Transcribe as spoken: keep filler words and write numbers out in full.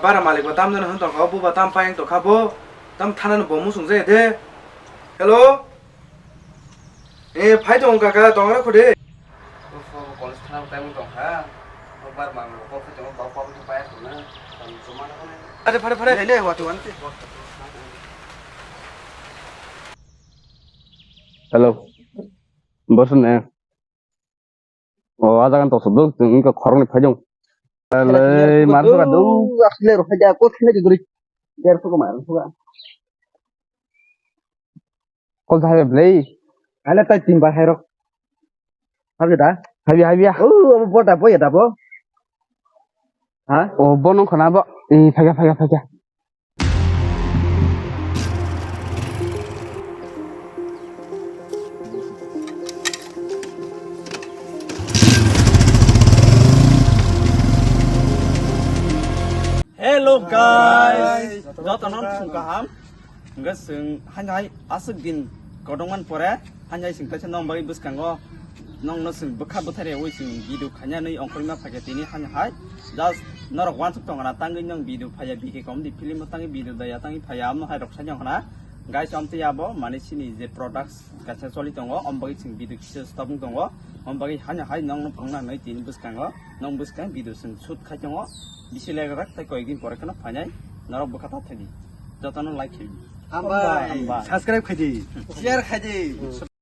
Para malik ba tam jani hwn tongkha, bo ba tam payang tongkha bo, tam thana ni bo musung jaya de. Hello? Eh, phai tong kaka, tong ra khode. Bo pho bo college thana time tongkha. Bo bar mang ko phi tong ba ko phi paya ko na. Tam joma na ko na. Phare, phare, phare. Le, le, wati wanti. Hello. Bosun ne. O, ajagan to suduk, tong ka khorong ni phai jong. Le, mar suka du. Asle ro phai ja, ko thne di guri. Der suka mar suka. Kol thai blei. Ale tai tin bar hai rok. Habi da? Habi, habi ya. Oh, abo bo da bo ya da bo. Ha? Oh, bo nong khana bo. Eh, phaga, phaga, phaga. Hello guys, jotono sung kaham. Hingke chwng haino hai aswk din kotorman pore, haino hai chwng kaisa nong bagwi bwskango nongno chwng bwkha bwthai rewi chwng video khaina nwi ongkhorma phaikha tini haino hai. Just norok uansuk tongna tangwi nong video phaiya, B K comedy film o tangwi video daya tangwi phaiya, amno hai rok sai nong khna. Guys, amtwi abo mani sini je products kaisa choli tongo, om bagwi chwng video kisa stop wng tongo, om bagwi haino hai nongno phunukna nwi tini bwskango, nong bwskang video chwng shoot khai tongo, bisi leg rak tei koyek din pore kheno phainai, norok bwkha ta thani. Jotono like khaidi. Hambai. Hambai. Subscribe khaidi. Share khaidi.